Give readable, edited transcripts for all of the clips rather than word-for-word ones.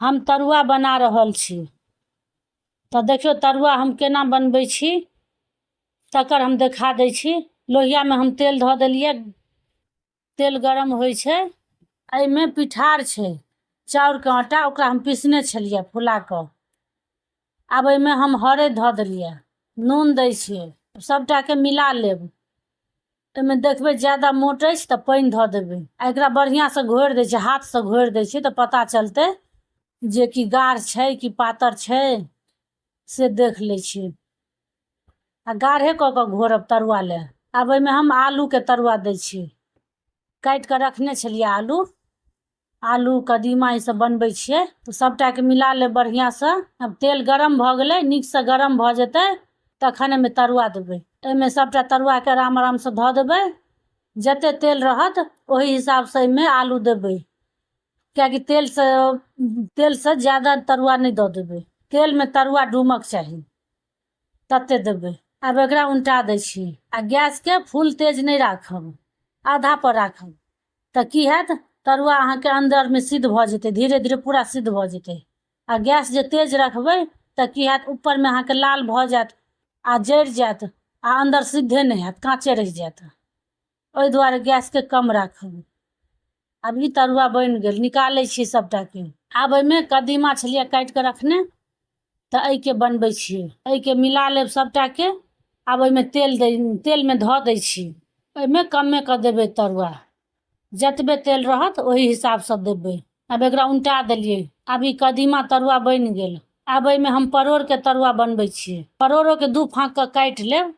हम तरुआ बना रहल छी। तऽ देखियौ तरुआ हम केना बनबै छी तकर हम देखा दै छी। लोहियामे हम तेल धऽ देलियै, तेल गरम होइ छै। एहिमे पिठार छै, चाउरके आटा, ओकरा हम पिसने छलियै फुला कऽ। आब एहिमे हम हरैद धऽ देलियै, नून दै छियै, सभटाके मिला लेब। एहिमे देखबै ज्यादा मोट अछि तऽ पानि धऽ देबै आ एकरा बढ़िआँसँ घोरि दै छियै, हाथसँ घोरि दै छियै तऽ पता चलतै जे कि गाढ़ छै कि पातर छै, से देख लै छियै। आ गाढ़े कऽ कऽ घोरब तरुआ लए। आब एहिमे हम आलूके तरुआ दै छियै। काटि कऽ रखने छलियै आलू, आलू कदीमा ई सब बनबै छियै तऽ सभटाके मिला लेब बढ़िआँसँ। आब तेल गरम भऽ गेलै, नीकसँ गरम भऽ जेतै तखन एहिमे तरुआ देबै। एहिमे सभटा तरुआके आराम आरामसँ धऽ देबै। जते तेल रहत ओहि हिसाबसँ एहिमे आलू देबै, किएकि तेलसँ ज्यादा तरुआ नहि दऽ देबै। तेलमे तरुआ डूमक चाही तते देबै। आब एकरा उल्टा दै छी आ गैसके फुल तेज नहि राखब, आधा पर राखब तऽ की हैत, तरुआ अहाँके अन्दरमे सिद्ध भऽ जेतै, धीरे धीरे पूरा सिद्ध भऽ जेतै। आ गैस जे तेज रखबै तऽ की हैत, ऊपरमे अहाँके लाल भऽ जायत आ जरि जायत आ अन्दर सिद्धे नहि हैत, काँचे रहि जायत। ओहि दुआरे गैसके कम राखब। आब ई तरुआ बनि गेल, निकालै छी सभटाके। आब एहिमे कदीमा छलियै काटि कऽ रखने, तऽ एहिके बनबै छियै। एहिके मिला लेब सभटाके। आब एहिमे तेल दै, तेलमे धऽ दै छी। एहिमे कमे कऽ देबै तरुआ, जतबे तेल रहत ओहि हिसाबसँ देबै। आब एकरा उल्टा देलियै। आब ई कदीमा तरुआ बनि गेल। आब एहिमे हम परोड़के तरुआ बनबै छियै। परोड़ोके दू फाँक कऽ काटि लेब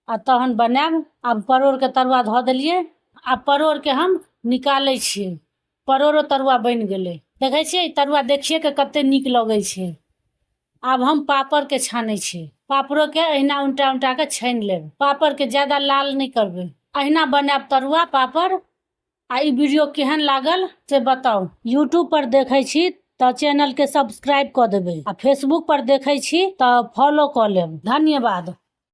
आ तहन बनायब। आब परोड़के तरुआ धऽ देलियै। आब परोड़के हम निकालै छियै। परोड़ो तरुआ बनि गेलै। देखै छियै तरुआ देखिएके कते नीक लगै छै। आब हम पापड़के छानै छी। पापड़ोके अहिना उल्टा उल्टा कऽ छानि लेब। पापड़के ज्यादा लाल नहि करबै, अहिना बनायब तरुआ पापड़। आ ई वीडियो केहन लागल से बताउ। यूट्यूब पर देखै छी तऽ चैनलके सब्सक्राइब कऽ देबै आ फेसबुक पर देखै छी तऽ फॉलो कऽ लेब। धन्यवाद।